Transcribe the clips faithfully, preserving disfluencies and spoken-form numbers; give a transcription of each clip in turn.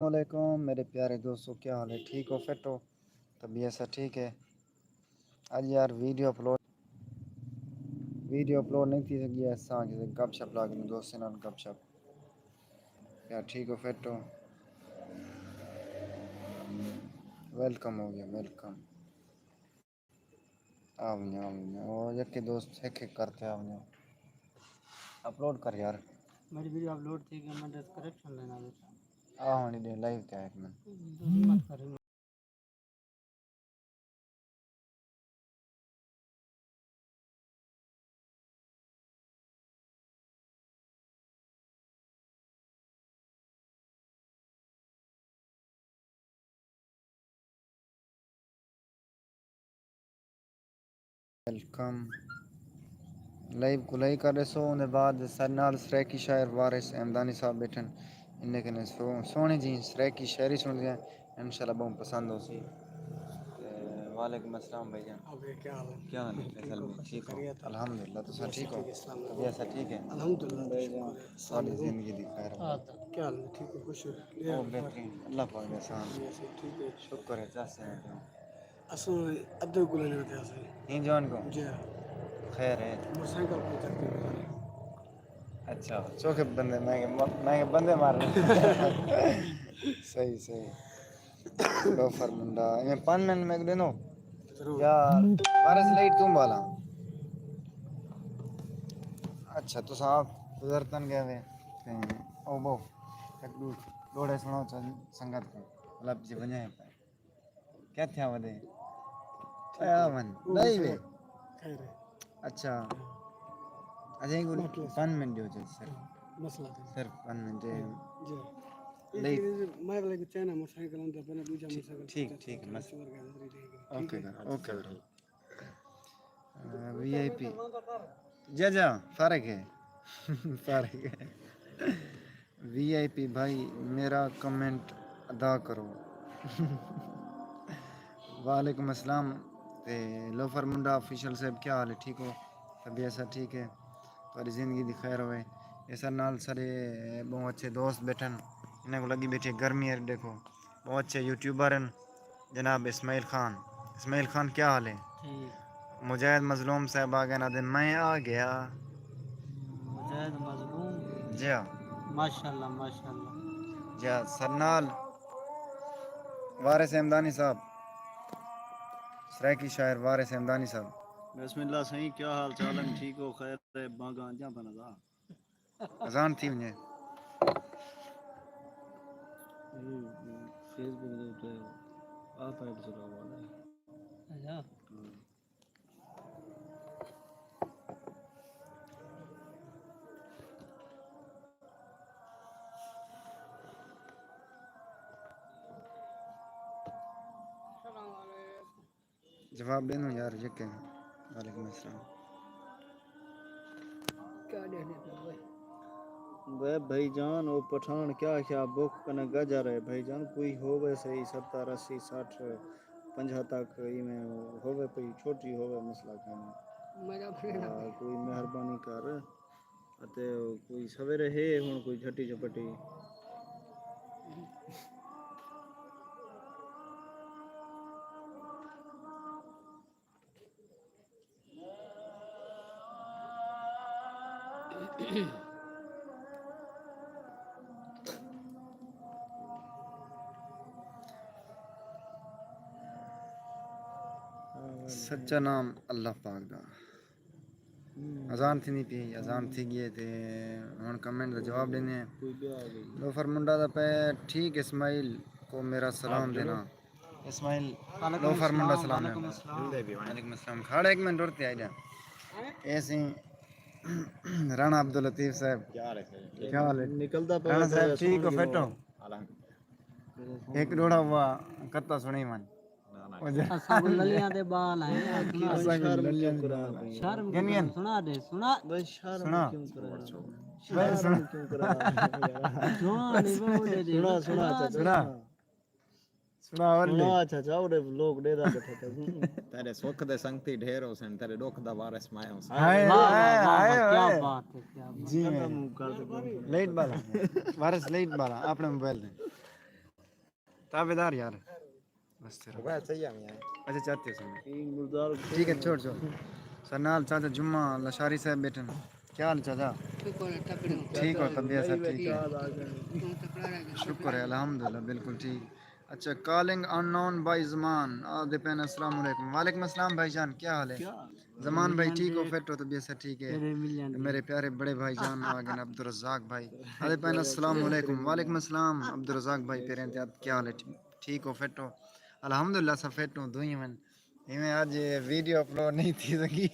السلام علیکم میرے پیارے دوستو، کیا حال ہے؟ ٹھیک ہو؟ فٹ ہو؟ طبیعت سا ٹھیک ہے؟ اڄ یار ویڈیو اپلوڈ ویڈیو اپلوڈ نہیں تھی سڳی ہے، اساں کسے گپ شپ لا کے دوستیں نال گپ شپ۔ کیا ٹھیک ہو؟ فٹ ہو؟ ویلکم ہو گیا، ویلکم۔ آ ونڄو، آ ونڄو۔ او یکے دوست ہک ہک کر تے آ ونڄو۔ اپلوڈ کر یار۔ میری ویڈیو اپلوڈ تھی ڳئی، میں ڈسکرپشن لینا بیٹا۔ آ ہݨی ݙے لائیو تے آ ہک منٹ۔ ہمت کر۔ ویلکم۔ لائیو کوں لائک کر ݙیسو، اوندے بعد ساݙے نال سرائیکی شاعر وارث احمدانی صاحب ٻیٹھن، انہیں کنے سو-، سوہݨی جی سرائیکی شاعری سݨدے ہیں، انشاءاللہ ٻہوں پسند ہوسی۔ تے وعلیکم السلام بھائی جان۔ ابے، کیا حال ہے؟ کیا حال ہے؟ ٹھیک فیصل ہو؟ بھائی، ٹھیک ہو؟ خیریت ہے؟ الحمدللہ، تساں طبیعت ٹھیک ہو؟ ٹھیک ہے؟ السلام علیکم۔ طبیعت سا ٹھیک ہے؟ الحمدللہ، بھائی جان، شکر ہے۔ السلام تہاݙی علیکم۔ زندگی دی خیر ہو۔ آ، کیا حال ہے؟ ٹھیک ہو؟ خوش ہو؟ او بہترین، اللہ پاک دا احسان۔ ٹھیک ہے۔ شکر ہے، چس ہیں۔ اساں ادھر کوں لینے تے اساں۔ ہیں جوان کو؟ جی ہاں۔ خیر ہے۔ موٹر سائیکل پنچر تھی ڳئی۔ اچھا، چوکھے بندے، میں کہ، میں کہ بندے مار رہے۔ صحیح، صحیح۔ لوفر منڈا، ایویں پن من میں ݙینو۔ ضرور۔ یا وارث لائٹ توں بالا۔ اچھا، تساں آپ قدرتاً ڳئے ہوئے۔ تے او بو، ہک ݙو ݙوہڑے سݨاؤ چا سنگت کوں۔ مطلب جی ونڄے پئے۔ کیا تھیا ودے؟ ٹھیک ہے۔ اے ون، او لائیو ہے۔ خیر ہے۔ اچھا۔ اچھا، ایک باقی پن منٹ ݙیو جی سر۔ مسئلہ تھا۔ سر، پن منٹ۔ جی۔ لائیو۔ ایک میں والے کو چائنا موٹر سائیکل آندا، پہلے دوجا موٹر سائیکل ٹھیک، ٹھیک، مس-، اوکے، ٹھیک ہے۔ اوکے، اوکے۔ آ، وی آئی پی۔ جا، جا، فارغ ہے۔ فارغ ہے۔ وی آئی پی بھائی، میرا کمنٹ ادا کرو۔ وعلیکم السلام۔ تے لوفر منڈا آفیشل صاحب، کیا حال ہے؟ ٹھیک ہو؟ طبیعت سا ٹھیک ہے؟ تہاݙی زندگی دی خیر ہوئے۔ اس نال سارے ٻہوں اچھے دوست ٻیٹھن، انہاں کوں لڳی ٻیٹھی ہے گرمی ہے، ݙیکھو۔ ٻہوں اچھے یوٹیوبر ہن جناب اسماعیل خان۔ اسماعیل خان، کیا حال ہے؟ ٹھیک۔ مجاہد مظلوم صاحب آ ڳئے، آہدن میں آ ڳیا۔ مجاہد مظلوم۔ جی ہاں۔ ماشاءاللہ، ماشاءاللہ۔ جی ہاں، سرنال وارث احمدانی صاحب، سرائیکی شاعر وارث احمدانی صاحب۔ بسم اللہ سائیں، کیا حال چال ہیں؟ ٹھیک ہو؟ خیر ہے؟ بانگاں جاں بندا۔ اذان تھی ونڄے۔ فیس بک دے اتے آپ ایڈ چلاؤ والا ہے۔ اچھا۔ ہاں۔ السلام علیکم۔ جواب ݙینو یار، یکے۔ وعلیکم السلام۔ کیا ݙیہدے پئے وے؟ وے بھائی جان، او پٹھان کیا آکھیا، بکھ کنے گجر ہے بھائی جان، کوئی ہووے صحیح ستر، اسی، سٹھ، پنجاہ تک ایویں ہووے، کوئی چھوٹی ہووے، مسئلہ کائنی۔ میرا بھرا ہاں، کوئی مہربانی کر۔ اتے کوئی سویرے ہے ہݨ کوئی جھٹی جھپٹی۔ سچا نام اللہ پاک دا۔ اذان تھیندی پئی، اذان تھی ڳئی ہے تے ہݨ کمنٹ دا جواب ݙیندے ہیں۔ کوئی ٻیا آ ڳئی۔ لوفر منڈا دا پئے، ٹھیک اسماعیل کو میرا سلام دینا۔ اسماعیل وعلیکم لوفر منڈا السلام، سلام وعلیکم دینا۔ السلام۔ وعلیکم السلام۔ کھڑ ہک منٹ، ٹر تے آئی ݙیاں۔ اے سی رانا عبداللطیف صاحب۔ کیا حال ہے سر؟ کیا حال ہے؟ نکلدا پیا رانا صاحب، ٹھیک ہو، فٹ ہو؟ الحمدللہ۔ ہک ݙوہڑا ہوا کتا سݨی ونڄ۔ نہ، نہ۔ اساں کوں للیاں دے ٻال ہیں۔ اساں کوں للیاں دے ٻال ہیں۔ شرم کیوں کرا؟ سݨا ݙے، سݨا۔ بھائی شرم سݨا۔ کیوں کرا؟ بھائی سݨا۔ شرم کیوں کرا؟ جوان ہے، وہ دے دے۔ سݨا، سݨا، چاچا، سݨا۔ سݨا۔ سݨا، اور سݨا، چاچا، اور لوگ ݙیہدا ٻیٹھے تے۔ تیݙے سکھ دے سنگتی ڈھیر ہوسن، تیݙے ݙکھ دا وارث میں ہوساں۔ ہائے، واہ، واہ، ہائے، واہ، ہائے، کیا ہائے۔ بات ہے، کیا بات ہے۔ جی میں۔ لائٹ والا۔ وارث لائٹ والا، اپݨے موبائل تے۔ تابعدار یار۔ بس تیرا۔ وہ صحیح ہے میاں۔ اچھا، چاچے سے۔ ٹھیک ہے، چھوڑ، چھوڑ۔ سر نال چاچا جمعہ لشاری صاحب بیٹھے ہیں۔ کیا حال چاچا؟ شکر ہے، تکڑے ہو؟ ٹھیک ہو، طبیعت سب ٹھیک ہے؟ توں تکڑا رہ گیا۔ شکر ہے، الحمدللہ، بالکل ٹھیک۔ اچھا، کالنگ ان نون بائی زمان آدھے پین، السلام علیکم۔ وعلیکم السلام بھائی جان، کیا حال ہے؟ زمان بھائی ٹھیک ہو، فٹ ہو، طبیعت سب ٹھیک ہے؟ میرے پیارے بڑے بھائی جان آ گئے، عبدالرزاق بھائی۔ آدھے پین السلام علیکم۔ وعلیکم السلام عبدالرزاق بھائی، پیرے انتیاب، کیا حال ہے؟ ٹھیک ہو، فٹ ہو؟ الحمدللہ سب فٹ ہوں، دوئی ون۔ ایویں اج ویڈیو اپلوڈ نہیں تھی سکی۔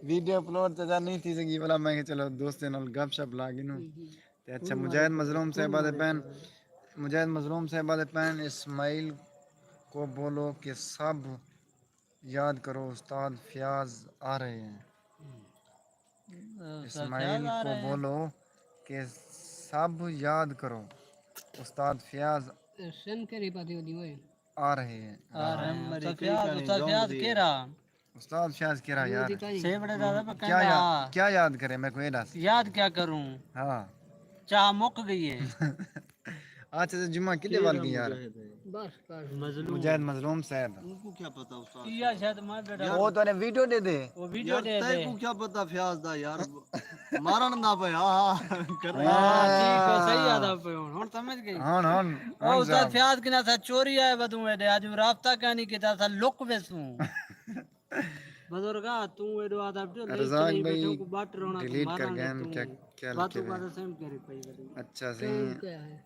ویڈیو اپلوڈ چاچا نہیں تھی سکی، بلا میں کہ چلو دوستیں نال گپ شپ لا گنوں۔ تے اچھا، مجاہد مظلوم صاحب آدھے پین، مجاہد مظلوم صاحب آدھے پین، اسماعیل کو بولو کہ سب یاد کرو، استاد فیاض آ رہے ہیں۔ اسماعیل کو بولو کہ سب یاد کرو، استاد فیاض سن کے نہیں پاتے ہوتی ہوئے۔ آ رہے ہیں۔ آ رہے ہیں۔ استاد فیاض، استاد فیاض کیرا؟ استاد فیاض کیرا یار؟ سیوڑے دادا پہ کیا کہندا؟ یاد، کیا یاد کرے؟ میں کوئی دس۔ یاد کیا کروں؟ ہاں۔ چاہ مک گئی ہے۔ اچھا، تے جمعہ کدے ول گئی یار؟ بس، بس۔ مظلوم۔ مجاہد مظلوم صاحب۔ ان کو کیا پتا استاد؟ کیا شاید میں بیٹھا۔ وہ تو نے ویڈیو دے دے۔ وہ ویڈیو یار، دے تے دے۔ کو کیا پتا فیاض دا یار؟ مارن دا پیا، ہاں، ہاں، کر رہا۔ ہاں، ٹھیک ہے، صحیح آدا پیا ہن۔ ہن سمجھ گئی؟ ہن، ہن، او ہن استاد صاحب۔ فیاض کنا سا چوری آئے بدوں اے دے، اج رابطہ کہنی کیتا سا لک ویسوں۔ بزرگا، توں ایڈو آدھا ویڈیو لے رزاق چلے بھائی، بیٹھے کو بٹ رونا ڈیلیٹ کر مارنا گئے ہن، توں۔ کیا، کیا باتوں لکھے ہوئے؟ باتوں سیم کرے پئی بڑی۔ اچھا، صحیح۔ ٹائم کیا ہے؟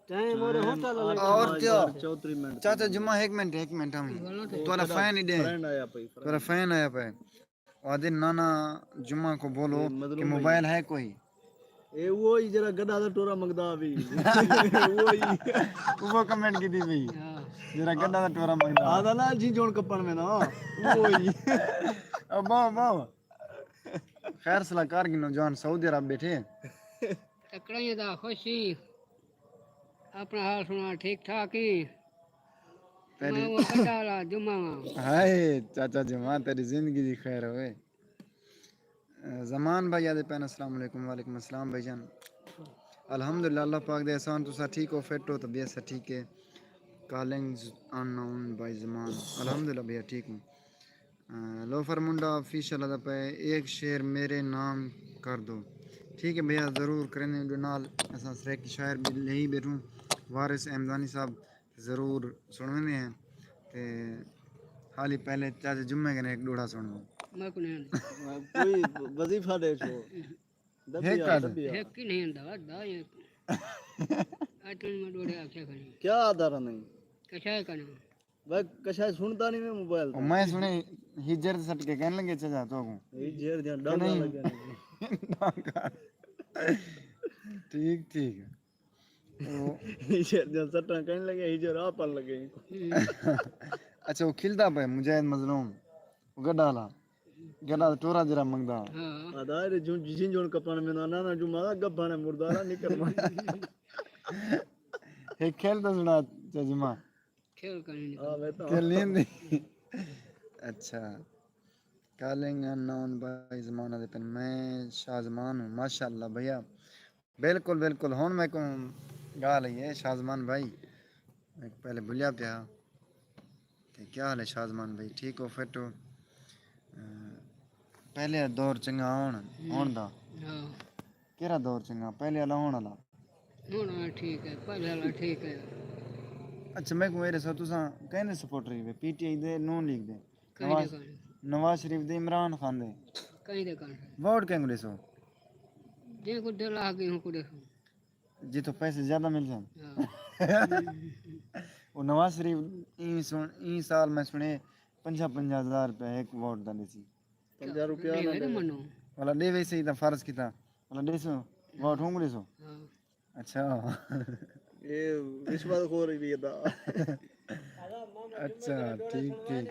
ٹائم اور ہوتا لگا۔ اور کیا؟ چوتری منٹ۔ چاچا جمعہ، ایک منٹ، ایک منٹ، ہم بولو تو۔ تہاڈا فین ہی ڈے۔ فرینڈ آیا پئی، تہاڈا فین آیا پیا۔ آدھے نانا جمعہ کو بولو اے مظلوم کہ بھائی۔ موبائل ہے کوئی؟ اے وہی جڑا گڈا دا ٹورا منگدا وی۔ وہی۔ وہ کمنٹ کی دی بھائی۔ ہاں۔ جڑا گڈا دا ٹورا منگدا۔ آدھا نا جی جون کپن میں نا۔ وہی۔ ابا، ابا۔ خیر سلا کار کی نوجوان سعودی عرب بیٹھے۔ تکڑا ہی دا خوشی۔ اپنا حال سنا، ٹھیک ٹھاک ہی؟ تیری میں وہ کٹا لا جمعہ واں۔ ہائے، چاچا جمعہ، تیری زندگی دی خیر ہوئے۔ زمان بھائی آدھے پین، السلام علیکم۔ وعلیکم السلام بھائی جان۔ الحمدللہ، اللہ پاک دے احسان، تسا ٹھیک ہو، فٹ ہو، طبیعت سا ٹھیک ہے؟ کالنگز ان نون بائی زمان۔ الحمدللہ بھیا ٹھیک ہوں۔ آ، لوفر منڈا آفیشل آدھا پے، ایک شعر میرے نام کر دو۔ ٹھیک ہے بھیا، ضرور کریں دے نال۔ اساں سریک شاعر بھی لئی بیٹھوں، وارث احمدانی صاحب۔ ضرور سݨویندے ہیں۔ تے حالی پہلے چاچے جمعے کنے ہک ݙوہڑا سݨو۔ میں کو نہیں آندی۔ کوئی وظیفہ ݙے چھو۔ دبیا، ہک آدھ۔ دبیا۔ ہک ہی نہیں آندا، دا یہ۔ اٹن میں ݙوہڑے آکھیا کھڑی۔ کیا آدھا رہا نہیں؟ کشائے کنا۔ بھائی کشائے سݨدا نہیں میں موبائل او تے۔ میں سݨے ہجر تے سٹ کے کہن لگے چاچا تو کو۔ ہجر دیاں ڈانگاں نہیں۔ لگے۔ ٹھیک، ٹھیک۔ او ہجر دیاں سٹاں کہیں لگے، ہجر آپن لگے۔ اچھا، وہ کھلدا پئے مجاہد مظلوم، وہ گڈا والا، گڈا والا ٹورا جرا منگدا۔ ہاں۔ آدھا اے جو جن جون کپن میں نہ، نہ، جو مارا گبھانے مردارا نکل۔ ایک کھیل تو سنا چجما۔ کھیل کہیں نہیں۔ ہاں، میں تو کھیل نہیں دی۔ اچھا۔ کالنگ ان نون بائی زمان آدھے پن، میں شاہ زمان ہوں۔ ماشاءاللہ بھیا۔ بالکل، بالکل۔ ہݨ میکوں ڳالھ آئی ہے، شاہ زمان بھائی۔ میکوں پہلے بھلیا پیا۔ تے کیا حال ہے شاہ زمان بھائی؟ ٹھیک ہو، فٹ ہو؟ اے، پہلے دور چنڳا ہݨ، ہوں۔ ہݨ دا۔ ہاں۔ کیڑھا دور چنڳا؟ پہلے والا، ہݨ والا؟ ہݨ والا ٹھیک ہے، پہلے والا ٹھیک ہے۔ اچھا، میکوں اے ݙسو، تساں کہیں دے سپورٹر ہیوے؟ پی ٹی آئی دے، نون لیگ دے؟ کہیں دے نواز، کون؟ نواز شریف دے، عمران خان دے؟ کہیں دے کون؟ ووٹ کہیں کوں ݙیسو؟ جیں کوں دل آ گئی ہوں کوں ݙیسوں۔ جتھوں پیسے زیادہ مل جان۔ ہاں۔ او نواز شریف ایں سن، ایں سال میں سݨے پنجاہ پنجاہ ہزار روپے ہک ووٹ دا ݙیسی۔ پنجاہ روپیہ ݙیوے نہ ݙے۔ منو۔ والا ݙیوے صحیح تاں فرض کیتا۔ والا ݙیسو، ووٹ ہوں کوں ݙیسو؟ ہاں۔ اچھا۔ اے رشوت خور وی ادا۔ اچھا، ٹھیک، ٹھیک۔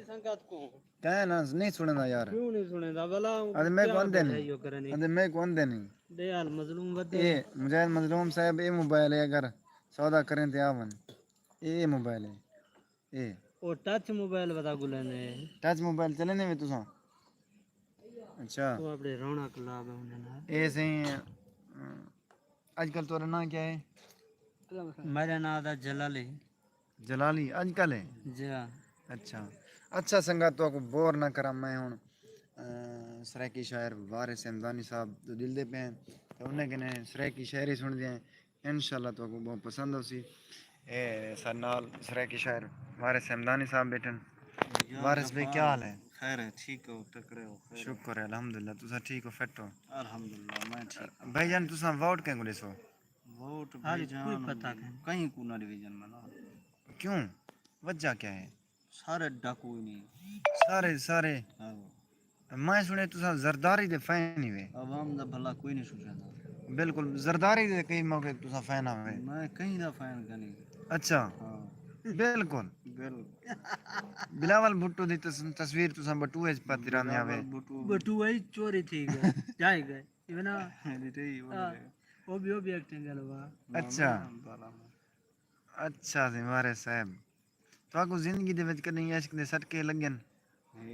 کہیں نہ نہیں سݨیندا یار۔ کیوں نہیں سݨیندا؟ بھلا اتے میکوں آندے نہیں۔ اتے میکوں آندے نہیں۔ ݙے حال مظلوم ودے۔ اے مجاہد مظلوم صاحب، اے موبائل ہے، اگر سودا کریں تے آون۔ اے موبائل ہے۔ اے۔ او ٹچ موبائل ودا گلن ہے۔ ٹچ موبائل چلے نہیں تساں؟ اچھا۔ تو اپݨے رونق لا ڳئے انہاں نال۔ اے سئیں، اڄ کل تہاݙا ناں کیا ہے؟ میرا ناں دا جلالی۔ جلالی اڄ کل ہے؟ جی ہاں۔ اچھا، اچھا سنگت، تہاکوں بور نہ کراں، میں ہݨ، اے، سرائیکی شاعر وارث حمدانی صاحب توں ݙلدے پئے ہیں، تے انہیں کنے سرائیکی شاعری سݨدے ہیں۔ انشاءاللہ تہاکوں ٻہوں پسند ہوسی۔ اے ساݙے نال سرائیکی شاعر وارث حمدانی صاحب ٻیٹھن۔ وارث بھائی، کیا حال ہے؟ خیر ہے، ٹھیک ہو، تکڑے ہو؟ خیر ہے۔ شکر ہے، الحمدللہ۔ تساں ٹھیک ہو، فٹ ہو؟ الحمدللہ، میں ٹھیک ہاں۔ بھائی جان، تساں ووٹ کہیں کوں ݙیسو؟ ووٹ بھائی جان، کہیں کوں نہ ݙیوے جان میں نا۔ کیوں؟ وجہ کیا ہے؟ سارے ڈاکو ہی نہیں۔ سارے، سارے؟ ہاں۔ میں سݨے تساں زرداری دے فین ہی وے۔ عوام دا بھلا کوئی نہیں سوچیندا۔ بالکل، زرداری دے کئی موقع تساں فین ہوے۔ میں کہیں دا فین کائنی۔ اچھا۔ ہاں۔ بالکل۔ بالکل۔ بلاول بھٹو دی تص-، تصویر تساں بٹوئے اچ پاتی رہندے ہوے۔ بلاول بھٹو۔ بٹوئے چوری تھی ڳئے، جائے ڳئے۔ ایونا۔ ݙٹھے ہی ہاں۔ او بھی، او بھی ایکٹنگ ہے لوگا۔ اچھا۔ نہ، نہ، بلا۔ اچھا سی وارث صاحب، تہاکوں زندگی دے وچ کݙیں عشق دے سٹکے لڳن؟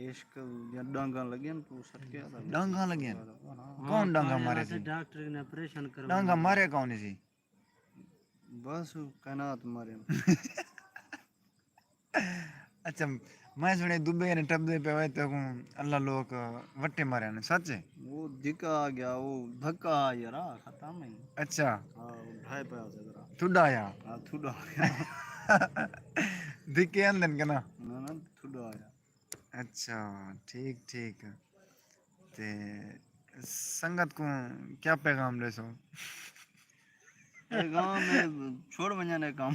عشق یا ݙانگاں لڳن، توں سٹکے آلا ݙانگاں لڳن؟ ہاں۔ کون ݙانگاں مارے سی؟ ڈاکٹر نے آپریشن کروایا۔ ݙانگاں مارے کون سی؟ بس کائنات مارے۔ اچھا، میں سݨے دبے نے ٹپدے پئے ہوئے تے اڳوں اللہ لوک وٹے مارے نے، سچ ہے؟ وہ دھکا آ گیا، وہ دھکا آ یارا، ختم ہے۔ اچھا۔ ہاں، وہ ڈھائے پیا سے ذرا۔ تھوڑا آیا؟ ہاں، تھوڑا آیا۔ دھکے آندن کہ نا؟ نہ، نہ، تھوڑا آیا۔ اچھا، ٹھیک، ٹھیک۔ تے سنگت کوں کیا پیغام ݙیسو؟ پیغام ہے، چھوڑ ونڄن اے کم۔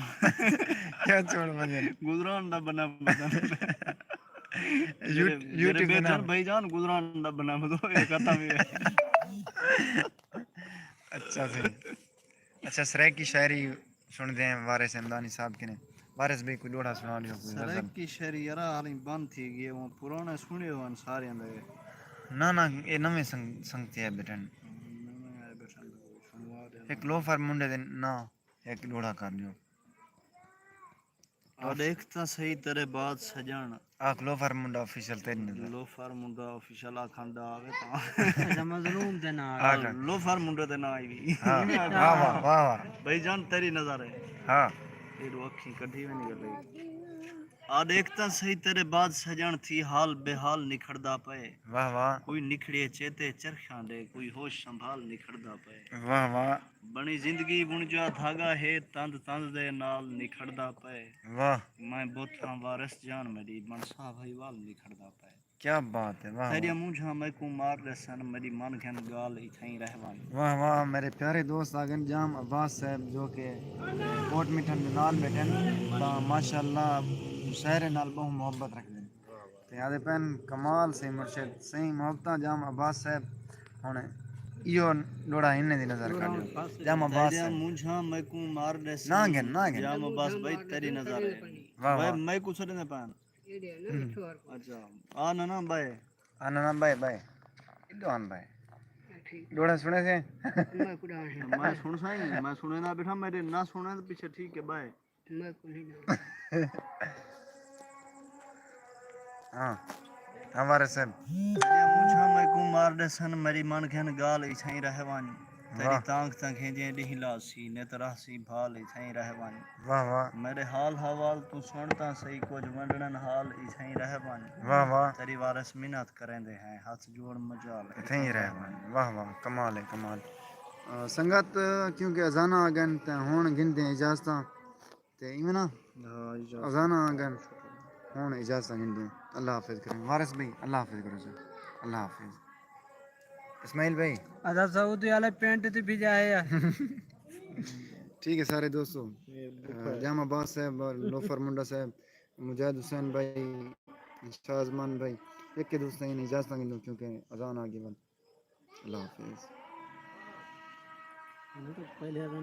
کیا چھوڑ ونڄن؟ گزران دا بنا بدن۔ یوٹ-، میرے، میرے یوٹیوب بے بنا۔ جان بھائی جان، گزران دا بنا بدو، اے ختم ہی ہے۔ اچھا سی۔ اچھا، سرائیکی شاعری سݨدے ہیں وارث حمدانی صاحب کنے۔ وارث بھائی، کوئی ݙوہڑا سݨا ݙیو، کوئی غزل۔ سرائیکی شاعری یارا حالیں بند تھی ڳئی، وہ پرانے سݨے ہوئے سارے دے۔ نہ، نہ، اے نویں سنگ-، سنگتی آئے ٻیٹھن۔ نویں آئے ٻیٹھن، سݨوا ݙے۔ ہک لوفر منڈے دے ناں ہک ݙوہڑا کر ݙیو۔ آ ݙیکھ تاں سہی تیݙے بعد سڄݨ۔ آکھ لوفر منڈا آفیشل تیݙی نظر۔ لوفر منڈا آفیشل آکھݨ دا آوے تاں۔ اچھا، مظلوم دے ناں آ آ۔ لوفر منڈے دے ناں آئی وی۔ ہاں۔ واہ، واہ، واہ، واہ۔ بھائی جان تیݙی نظر ہے۔ ہاں۔ اے ݙو اکھیں کڈھی ویندی ڳالھیں۔ آ ݙیکھ تاں سہی تیݙے بعد سڄݨ تھی حال بے حال نکھڑدا پئے۔ واہ، واہ۔ کوئی نکھڑیے چیتے چرخاں ݙے، کوئی ہوش سنبھال نکھڑدا پئے۔ واہ، واہ۔ بݨی زندگی بݨ جا دھاڳا ہے، تند تند دے نال نکھڑدا پئے۔ واہ۔ میں بت ہاں وارث جان میݙی، بݨ ساہ بھائیوال نکھڑدا پئے۔ کیا بات ہے، واہ، تیݙیاں واہ۔ مونجھاں میکوں مار ݙیسن، میݙی من گھن ڳالھ اتھائیں رہ ونڄ۔ واہ، واہ، میرے پیارے دوست آ ڳئن جام عباس صاحب، جو کہ کوٹ مٹھن دے نال ٻیٹھن، تاں ماشاءاللہ شاعری نال ٻہوں محبت رکھدن۔ تے آہدے پئن، کمال سئیں مرشد، سئیں محبتاں جام عباس صاحب۔ ہݨ ایہو ݙوہڑا انہیں دی نظر کر ݙیو۔ جام عباس تیݙیاں صاحب۔ مونجھاں میکوں مار ݙیسن۔ نہ گھن، نہ گھن۔ جام عباس بھائی تیݙی نظر ہے۔ واہ، واہ۔ میں کوں سݙیندے پئن۔ اچھا۔ آ نہ نہ بھائی۔ آ نہ نہ بھائی، بھائی۔ ادھر آن بھائی۔ ڈوڑا سنے سے؟ میں سن سائیں، میں سنے نہ بیٹھا، میرے نہ سنے تو پیچھے ٹھیک ہے بھائی۔ میں کو نہیں۔ ہاں۔ ہمارے سے۔ مونجھاں میکوں مار ݙیسن، میݙی من گھن ڳالھ اتھائیں رہ ونڄ۔ تیݙی واہ۔ تانگھ تاں گھنجیں ݙینہہ لاسی، نت رہسی بھال اتھائیں رہ ونڄ۔ واہ واہ۔ میݙے حال حوال توں سݨ تاں سہی، کجھ ونڈݨن حال اتھائیں رہ ونڄ۔ واہ واہ۔ تیݙی وارث منت کریندے ہیں، ہتھ جوڑ مجال اتھائیں رہ ونڄ۔ واہ واہ، کمال ہے، کمال۔ آ، سنگت، کیونکہ اذاناں آ ڳئن تاں ہݨ گھندے اجازتاں۔ تے ایویں نا ہاں، اجازت۔ اذاناں آ ڳئن، ہݨ اجازت گھندے۔ اللہ حافظ کریں۔ وارث بھائی، اللہ حافظ کرو سر۔ اللہ حافظ۔ اسماعیل بھائی۔ ادا سعودی والے پینٹ تے بھیجا ہے یار۔ ٹھیک ہے سارے دوستو۔ یہ بکھا ہے۔ جام عباس صاحب، لوفر منڈا صاحب، مجاہد حسین بھائی، شاہ زمان بھائی، ایک کے دوست ہیں، اجازت گھندوں کیونکہ اذان آ ڳئی ول۔ اللہ حافظ۔ پہلے اذان